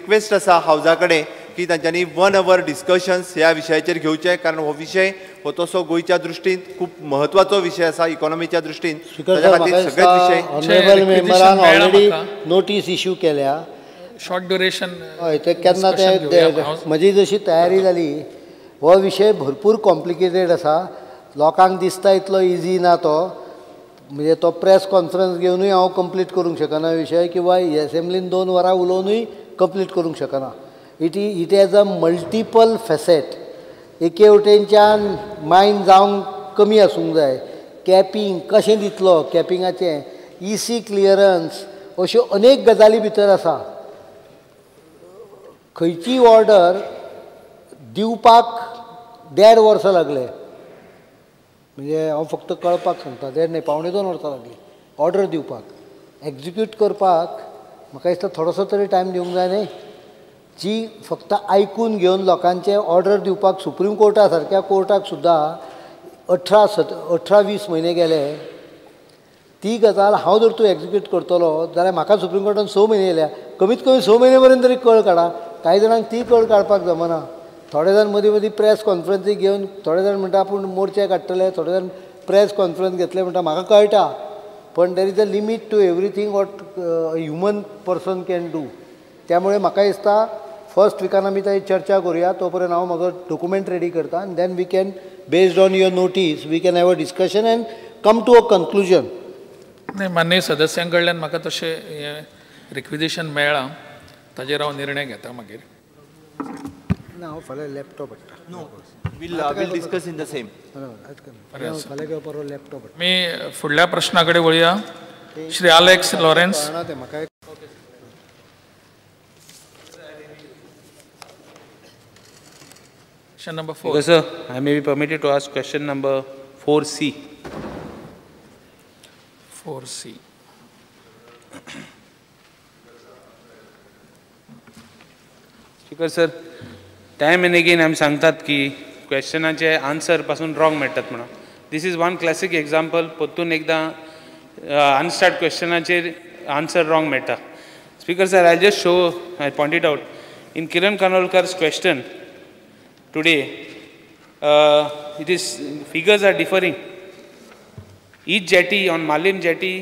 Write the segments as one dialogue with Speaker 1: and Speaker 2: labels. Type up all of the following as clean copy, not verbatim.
Speaker 1: Request आसा हावजा कडेन की तांच्यांनी 1 our discussions ह्या विशयाचेर घेवचे, कारण हो विशय हो तसो गोंयच्या दृश्टीन खूब म्हत्वाचो विशय आसा, इकॉनॉमीच्या दृश्टीन. ताच्या खातीर सगळेच विशय
Speaker 2: ऑनरेबल मेंबरान ऑलरेडी नोटीस इश्यू केल्या,
Speaker 3: शॉर्ट ड्युरेशन.
Speaker 2: हय, ते केन्ना ते म्हजी जशी तयारी जाली, हो विशय भरपूर कॉम्प्लिकेटेड आसा, लोकांक दिसता इतलो इजी ना तो, म्हणजे तो प्रेस कॉन्फरन्स घेवनूय हांव कंप्लीट करूंक शकना विशय, किंवा एसेंब्लीन 2 वरां उलोवनूय कंप्लीट करूंक शकना. It has a multiple facet. एके वटेनच्यान मायन जावंक कमी आसूंक जाय, कॅपिंग कशें दितलो, कॅपिंगाचें इसी क्लियरन्स, अश्यो अनेक गजाली भितर आसा. खंयचीय ऑर्डर दिवपाक 1.5 वर्सां लागले, म्हणजे हांव फक्त कळपाक सांगता, 1.5 न्हय 1.75 वर्सां लागली ऑर्डर दिवपाक. एक्जिक्यूट करपाक म्हाका दिसता थोडोसो तरी टायम दिवंक जाय न्ही. जी फक्त आयकून घेवन लोकांचे ऑर्डर दिवपाक सुप्रीम कोर्टा सारक्या कोर्टाक सुद्दां 18-20 म्हयने गेले. ती गजाल हांव जर तूं एक्जिक्यूट करतलो जाल्यार म्हाका सुप्रीम कोर्टान 6 म्हयने येयल्या, कमीत कमी 6 म्हयने पर्यंत तरी कळ काडा. कांय जाणांक ती कळ काडपाक जमना. थोडे जाण मदीं मदीं प्रेस कॉन्फरन्सी घेवन, थोडे जाण म्हणटा आपूण मोर्चे काडटले, थोडे जाण प्रेस कॉन्फरन्स घेतले म्हणटा. म्हाका कळटा, पण there is a limit to everything what human person can do. त्यामुळे म्हाका दिसता फर्स्ट विकान आमी ताची चर्चा करुया, तो पर्यंत हांव म्हजो डॉक्युमेंट रेडी करता आनी then we can based on your notice we can have a discussion and come to a conclusion.
Speaker 3: नाही, माननीय सदस्यां कडल्यान म्हाका तशें हें रिक्विजिशन मेळ्ळां, ताजेर हांव निर्णय घेता मागीर.
Speaker 2: ना, हांव फाल्यां लॅपटॉप हाडटा.
Speaker 1: No, we'll discuss in the same.
Speaker 2: फाल्यां किंवा परवां लॅपटॉप हाडटा.
Speaker 3: आमी फुडल्या प्रश्ना कडेन वळया. Shri Alex Lawrence. Question number 4.
Speaker 4: Because, sir, I may be permitted to ask question number 4C.
Speaker 3: 4C.
Speaker 4: Speaker sir, time and again आमी सांगतात की क्वेश्चनाचे आन्सर पासून रॉंग मेळटात म्हणून. This is one classic example. परतून एकदां अनस्टार्ट क्वेश्चनाचेर आन्सर रॉंग मेळटा. Speaker sir, I just show, I pointed out in Kiran Kandolkar's question today, it is figures are differing. Each jetty on Malim jetty,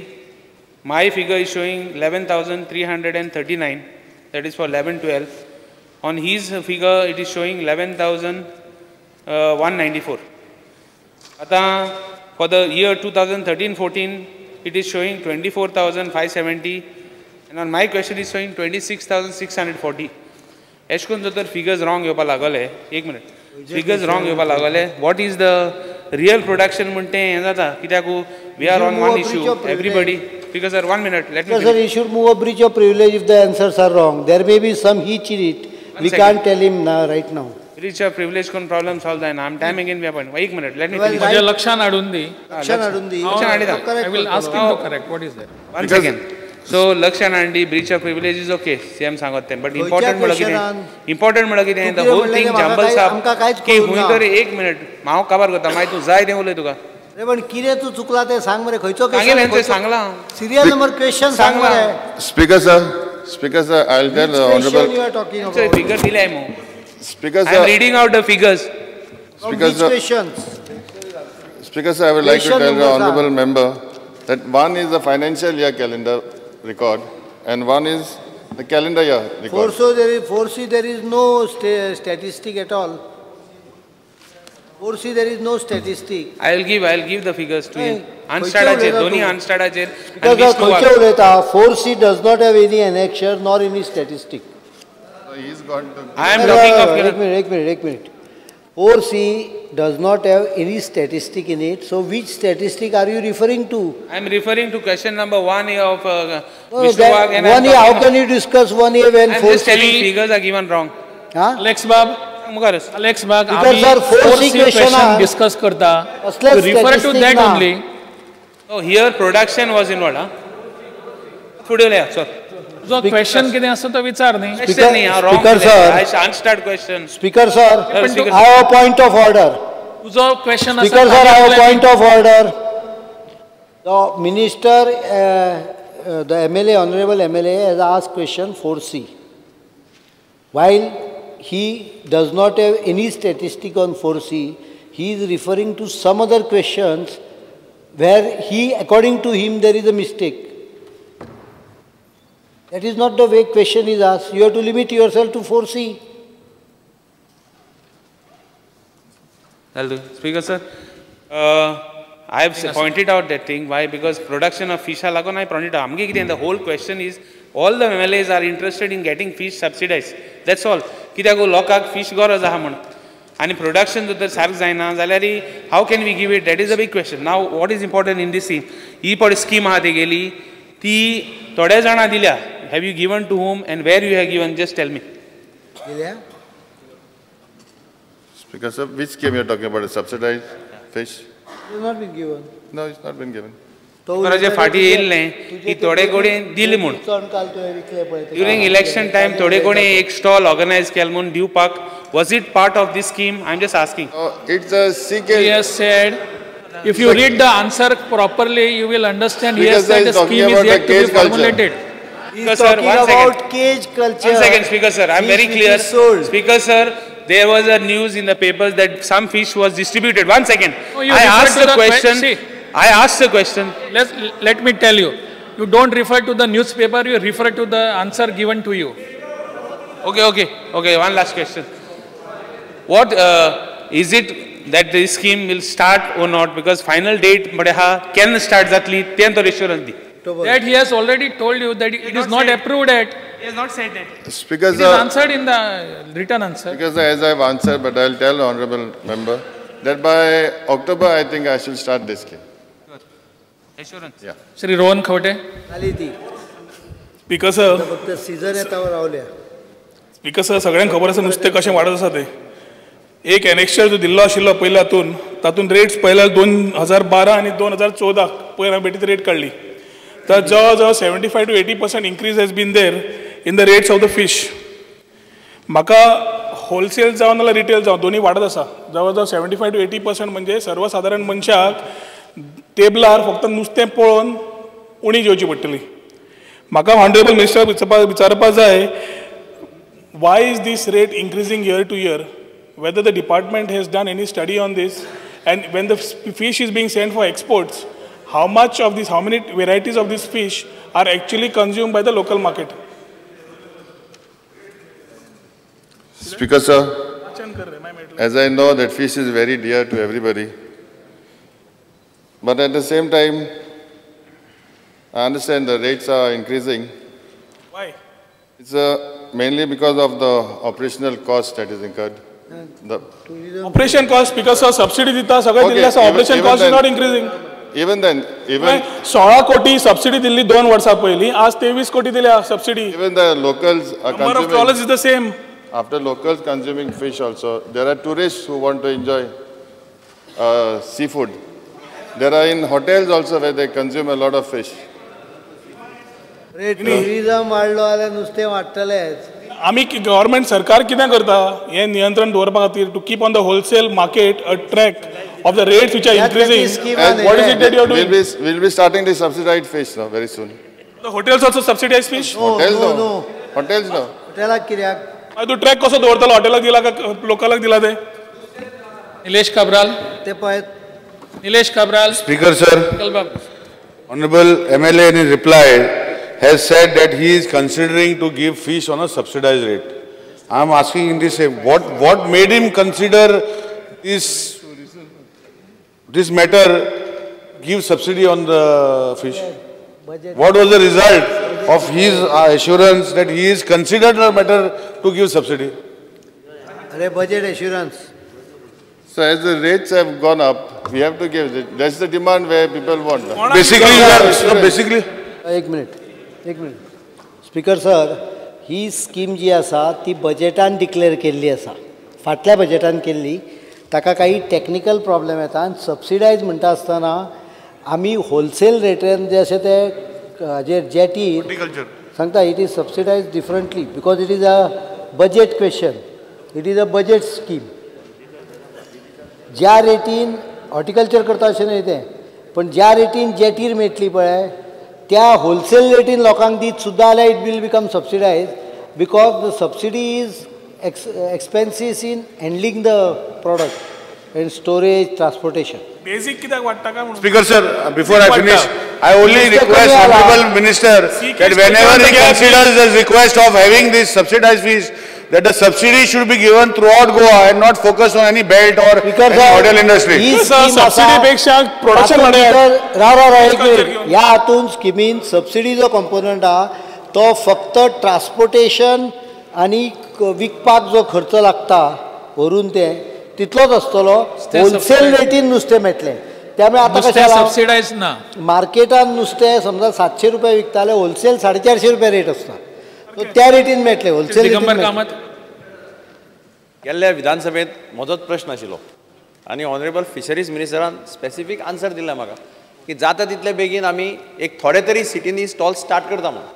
Speaker 4: my figure is showing 11,339, that is for 11-12. On his figure, it is showing 11,194. Ata for the year 2013-14, it is showing 24,570, and on my question is showing 26,640. एशकोन जर तर figures wrong येवपा लागले, एक minute, figures wrong येवपा लागले, what is the real production म्हण तें हें जाता. कित्याक we are on one issue everybody. Because sir, 1 minute, let me.
Speaker 2: Sir, you should move a breach of privilege if the answers are wrong. There may be some hitch in it. We can't tell him now, right now.
Speaker 4: Breach of privilege कोण problem solve जायना. आम time again we appoint. एक minute, let me finish.
Speaker 3: म्हज्या लक्षान हाडून दी.
Speaker 2: लक्षान हाडून दी.
Speaker 3: I will ask him to correct. What is that?
Speaker 4: One second. So लक्षान हाडली, breach of privilege is okay, CM सांगत तें, बट इम्पॉर्टंट म्हणल्यार कितें, इम्पॉर्टंट म्हणल्यार कितें, the whole thing jumble साब की खंय तरी. एक मिनट, हांव काबार करता, मागीर तूं जाय तें उलय तुका.
Speaker 2: पण कितें तूं चुकला तें सांग मरे. खंयचो
Speaker 4: क्वेश्चन सांगला,
Speaker 2: सिरियल नंबर क्वेश्चन सांग मरे.
Speaker 5: Speaker sir, speaker sir, I will tell the honourable.
Speaker 4: Figure दिलाय मो.
Speaker 5: Speaker sir,
Speaker 4: I am reading out the figures.
Speaker 5: Speaker sir, speaker sir, I would like to tell the honourable member that one is the financial year calendar record and one is the calendar year record.
Speaker 2: 4C there is no statistic at all. 4C there is no statistic.
Speaker 4: I will give the figures to him. Unstarred दोन्ही unstarred.
Speaker 2: Because खंयचे उलयता, 4C does not have any annexure nor any statistic.
Speaker 5: So he's got the.
Speaker 4: I am talking of.
Speaker 2: एक minute. 4C does not have any statistic in it. So which statistic are you referring to?
Speaker 4: I am referring to question number 1A of Vishnu Wagh.
Speaker 2: 1A, how can you discuss 1A when 4C?
Speaker 4: I am just telling figures are given wrong.
Speaker 2: Huh?
Speaker 3: Alex Bab, Alex Bab,
Speaker 2: because sir, 4C question
Speaker 3: discuss karta. You refer to that only.
Speaker 4: Oh, here production was involved, huh? फुडें उलया, sir.
Speaker 3: जो question कितें आसा तो विचार न्ही.
Speaker 2: Speaker sir,
Speaker 4: unstarred question.
Speaker 2: Speaker sir, I have a point of order.
Speaker 3: तुजो question आसा.
Speaker 2: Speaker sir, I have a point of order. The minister, the MLA, honorable MLA has asked question 4C. While he does not have any statistic on 4C, he is referring to some other questions where he, according to him, there is a mistake. That is not the way question is asked. You have to limit yourself to 4C.
Speaker 4: Speaker sir, I have pointed out that thing. Why? Because production of fish lagon I pointed out. The whole question is all the MLAs are interested in getting fish subsidized. That's all. कित्याक लोकांक fish गरज आहा म्हण आनी production जर सारकें जायना जाल्यार how can we give it? That is a big question. Now what is important in this scheme? ही पळय स्कीम आहा तेगेली ती थोड्या जाणां दिल्या. Have you given to whom and where you have given? Just tell me.
Speaker 2: दिल्या?
Speaker 5: Speaker sir, which scheme you are talking about? A subsidized fish?
Speaker 2: It has not been given.
Speaker 5: No, it's not been given.
Speaker 4: फाटी येयल्लें की थोडे कडेन दिले म्हूण during election time थोडे कडेन एक स्टॉल ऑर्गनायज केल म्हूण दिवपाक. Was it part of this scheme? I am just asking.
Speaker 5: It's a CK.
Speaker 3: He has said, if you read the answer properly, you will understand. He has said the scheme is yet to be formulated.
Speaker 2: He is talking about cage culture.
Speaker 4: One second, Speaker sir, I am very clear. Speaker sir, there was a news in the papers that some fish was distributed. One second.
Speaker 3: No,
Speaker 4: I asked the question. I asked the question.
Speaker 3: Let me tell you. You don't refer to the newspaper, you refer to the answer given to you.
Speaker 4: Okay. One last question. What is it that this scheme will start or not? Because final date can start zatli, 10th or assurance di.
Speaker 3: That he has already told you that it is not approved at.
Speaker 4: He has not said that.
Speaker 5: Speaker,
Speaker 3: it is answered in the written answer.
Speaker 5: Because as I have answered, but I will tell honorable member that by October I think I should start this scheme.
Speaker 4: Assurance.
Speaker 5: Yeah.
Speaker 3: Shri Rohan Khaute.
Speaker 6: Speaker sir. Speaker sir, सगळ्यांक खबर आसा नुस्तें कशें वाडत आसा तें. एक annexure जो दिल्लो आशिल्लो पयल्या हातून तातूंत रेट्स पयल्या 2012 आनी 2014 पयर हांवें बेठीच रेट काडली. तर जवळ जवळ 75 to 80% increase has been there in the rates of the fish. म्हाका होलसेल जावं नाल्यार रिटेल जावं दोन्ही वाडत आसा. जवळ जवळ 75 to 80% म्हणजे सर्वसाधारण मनशाक टेबलार फक्त नुस्तें पळोवन उणी जेवची पडटली. म्हाका ऑनरेबल मिनिस्टर विचारपा जाय, why is this rate increasing year to year? Whether the department has done any study on this, and when the fish is being sent for exports, how much of this, how many varieties of this fish are actually consumed by the local market?
Speaker 5: Speaker sir, as I know that fish is very dear to everybody, but at the same time, I understand the rates are increasing.
Speaker 6: Why?
Speaker 5: It's mainly because of the operational cost that is incurred. The
Speaker 6: operation cost, because of subsidy dita, सगळें दिल्लें आसा, operation cost is not increasing.
Speaker 5: Even then, even
Speaker 6: 16 कोटी subsidy दिल्ली 2 वर्सां पयलीं, आज 23 कोटी दिल्या subsidy.
Speaker 5: Even the locals are consuming.
Speaker 6: Number of trawlers is the same.
Speaker 5: After locals consuming fish also, there are tourists who want to enjoy seafood. There are in hotels also where they consume a lot of fish.
Speaker 2: Tourism वाडलो जाल्यार नुस्तें वाडटलेंच.
Speaker 6: आमी government सरकार कितें करता हें नियंत्रण दवरपा खातीर to keep on the wholesale market a track of the rates which are increasing. What is it that you are doing?
Speaker 5: We'll be starting the subsidized fish now very soon.
Speaker 6: The hotels also subsidize fish?
Speaker 5: Hotels no. Hotels no.
Speaker 2: हॉटेलाक कित्याक?
Speaker 6: मागीर तूं track कसो दवरतलो? हॉटेलाक दिला काय लोकलाक दिला ते?
Speaker 3: निलेश काब्राल.
Speaker 2: ते पळय.
Speaker 3: Nilesh Cabral.
Speaker 7: Speaker sir, Honorable MLA in his reply has said that he is considering to give fish on a subsidized rate. I am asking in this, what made him consider this matter, give subsidy on the fish? What was the result of his assurance that he is considered a matter to give subsidy?
Speaker 2: Budget assurance.
Speaker 5: So as the rates have gone up, we have to give it. That's the demand where people want.
Speaker 7: Basically,
Speaker 2: एक minute. एक minute. Speaker sir, ही scheme जी आसा ती बजेटान declare केल्ली आसा, फाटल्या बजेटान केल्ली. ताका काही टॅक्निकल प्रॉब्लेम येता आनी सबसिडायज म्हणटा आसतना आमी होलसेल रेटीन जे आसा ते हाजेर जेटीर सांगता, it is subsidise differently because it is a budget question, it is a budget scheme. ज्या रेटीन हॉर्टिकल्चर करता अशें न्हय तें, पण ज्या रेटीन जेटीर मेळटली पळय त्या होलसेल रेटीन लोकांक दीत सुद्दां जाल्यार it will become subsidise. Because the subsidy is expenses in handling the product and storage, transportation.
Speaker 6: Basic कित्याक वाडटा काय म्हणून?
Speaker 7: Speaker sir, before I finish, I only request Honorable Minister that whenever he considers this request of having this subsidized fees, that the subsidy should be given throughout Goa and not focus on any belt or any hotel industry.
Speaker 6: Subsidy पेक्षा production वाडयात.
Speaker 2: राव राव एक minute. ह्या हातून स्किमीन subsidy जो component आहा तो फक्त transportation आनी विकपाक जो खर्च लागता व्हरून ते तितलोच आसतलो. होलसेल रेटीन नुस्तें मेळटलें. त्यामुळे आतां कशें
Speaker 3: सबसिडायज ना,
Speaker 2: मार्केटान नुस्तें समजा 700 रुपया विकताले, होलसेल 450 रुपया रेट आसता, सो त्या रेटीन मेळटलें होलसेल.
Speaker 8: गेल्ल्या विधानसभेत म्हजोच प्रश्न आशिल्लो आनी ऑनरेबल फिशरीज मिनिस्टरान स्पेसिफीक आन्सर दिला म्हाका की जाता तितले बेगीन आमी एक थोडे तरी सिटींनी स्टॉल स्टार्ट करता म्हणून.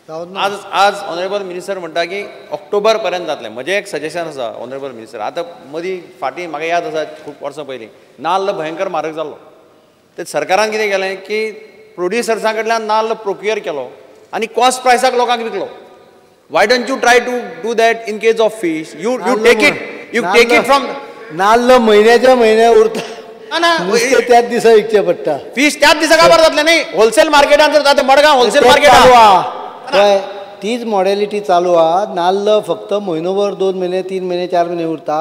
Speaker 8: आज आज ऑनरेबल मिनिस्टर म्हणटा की ऑक्टोबर पर्यंत जातलें. म्हजें एक सजेशन आसा ऑनरेबल मिनिस्टर, आतां मदीं फाटीं म्हाका याद आसा खूब वर्सां पयलीं नाल्ल भयंकर म्हारग जाल्लो, ते सरकारान कितें केलें की प्रोड्युसर्सां कडल्यान नाल्ल प्रोक्युअर केलो आनी कॉस्ट प्रायसाक लोकांक विकलो. Why don't you try to do that in case of fish? You take it, you take it from
Speaker 2: नाल्ल म्हयन्याच्या म्हयन्या उरता ना, त्याच दिसा विकचें पडटा.
Speaker 8: फीश त्याच दिसा काबार जातलें न्ही होलसेल मार्केटान. जर आतां मडगांव होलसेल मार्केट
Speaker 2: हय, तीच मॉडेलिटी चालू आहा. नाल्ल फक्त म्हयनोभर, 2 म्हयने, 3 म्हयने, 4 म्हयने उरता,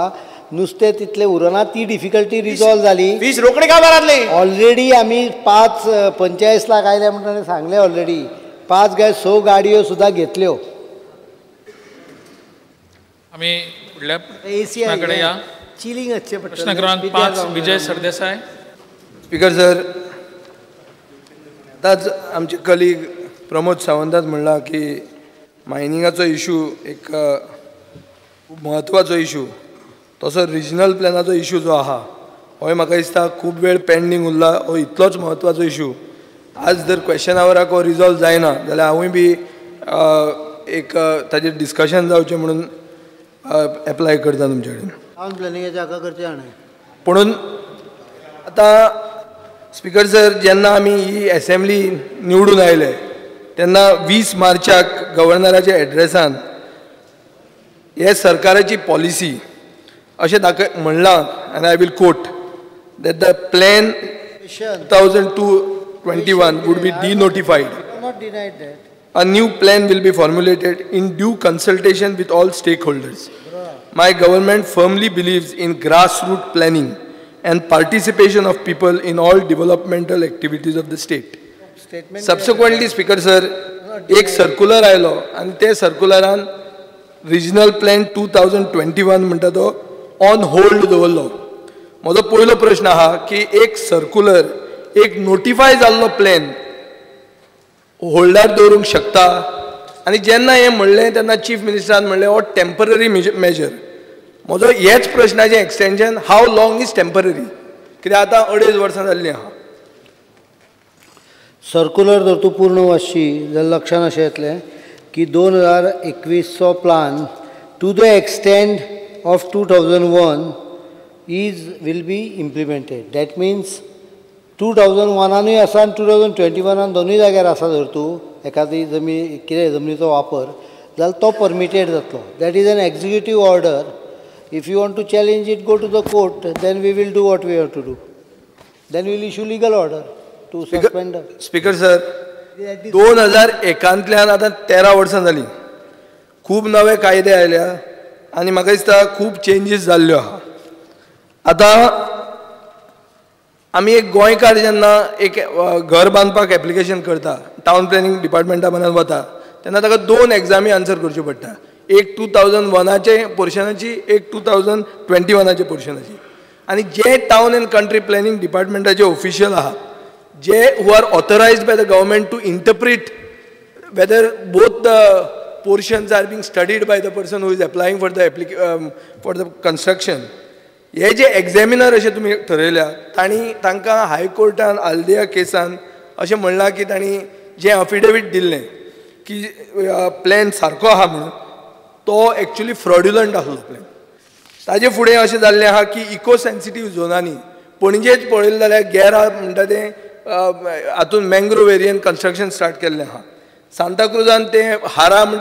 Speaker 2: नुस्तें तितलें उरना. ती डिफिकल्टी रिजॉल्व जाली.
Speaker 8: फीश रोखडी काबार जातली.
Speaker 2: ऑलरेडी आमी 5.45 लाख आयले म्हणून ताणें सांगलें. ऑलरेडी 5 काय 6 गाडयो सुद्दां घेतल्यो.
Speaker 3: आमी फुडल्या प्रश्ना कडेन या.
Speaker 2: चिलींग आसचें पडटलें.
Speaker 3: प्रश्न क्रमांक 5, विजय सरदेसाय.
Speaker 9: स्पीकर सर, आतांच आमचे कलीग प्रमोद सावंतान म्हणलां की मायनिंगाचो इशू एक खूब म्हत्वाचो इशू, तसो रिजनल प्लॅनाचो इशू जो आहा होय म्हाका दिसता खूब वेळ पेंडींग उरला. हो इतलोच म्हत्वाचो इशू. आज जर क्वेश्चन आवराक हो रिजॉल्व जायना जाल्यार हांवूय बी एक ताजेर डिस्कशन जावचें म्हणून एप्लाय करता तुमचे कडेन.
Speaker 2: टावन प्लॅनिंगाचें हाका करचें जाणें.
Speaker 9: पुणून आतां स्पीकर सर, जेन्ना आमी ही एसेंब्ली निवडून आयले तेन्ना 20 मार्चाक गव्हर्नराच्या एड्रेसान हे सरकाराची पॉलिसी अशें दाखय म्हणलां, आनी I will quote that the plan 2021 would be denotified. A new plan will be formulated in due consultation with all stakeholders. My government firmly believes in grassroots planning and participation of people in all developmental activities of the state. Subsequently, Speaker sir, एक circular आयलो आनी ते सर्कुलरान regional plan 2021 म्हणटा तो on hold दवरलो. म्हजो पयलो प्रश्न आहा की एक सर्कुलर, एक नोटिफाय जाल्लो प्लॅन होल्डार दवरूंक शकता? आनी जेन्ना हें म्हणलें तेन्ना चीफ मिनिस्टरान म्हणलें हो टेम्पररी मेजर. म्हजो हेच प्रश्नाचें extension, how long is temporary? कित्याक आतां 2.5 वर्सां जाल्लीं आहा.
Speaker 2: सर्कुलर जर तूं पूर्ण वाचशी जाल्यार लक्षांत अशें येतलें की 2021चो plan to the extent of 2001 is will be implemented. That means 2001 आसा आनी 2021 दोनूय जाग्यार आसा. जर तूं एखादी जमीन कितें जमनीचो वापर जाल्यार तो परमिटेड जातलो. That is an executive order. If you want to challenge it, go to the court. Then we will do what we have to do. Then we will issue legal order to suspend.
Speaker 9: Speaker sir, 2001 आतां 13 वर्सां जालीं. खूब नवे कायदे आयल्या आनी म्हाका दिसता खूब चेंजीस जाल्ल्यो आहा. आतां आमी एक गोंयकार जेन्ना एक घर बांदपाक एप्लिकेशन करता, टावन प्लॅनिंग डिपार्टमेंटा मनान वता तेन्ना ताका 2 एग्जामी आन्सर करच्यो पडटा. एक 2001 पोर्शनाची, एक 2021 पोर्शनाची. आनी जे टावन एंड कंट्री प्लॅनिंग डिपार्टमेंटाचे ऑफिशियल आहा, जे who are authorised by the government to interpret whether both the portions are being studied by the person who is applying for the for the construction, हे जे एग्जॅमिनर अशें तुमी ठरयल्या तांणी तांकां हायकोर्टान आल्दिया केसान अशें म्हणलां की तांणी जें अफिडेवीट दिल्लें की प्लॅन सारको आहा म्हणून, तो एक्चुली फ्रॉड्युलंट आसलो प्लॅन. ताजे फुडें अशें जाल्लें आहा की इको सेन्सिटीव झोनांनी पणजेच पळयलें जाल्यार गेरा म्हणटा तें हातून मँग्रोव एरियेन कन्स्ट्रक्शन स्टार्ट केल्लें आहा. सांताक्रुजान तें हारा म्हणटा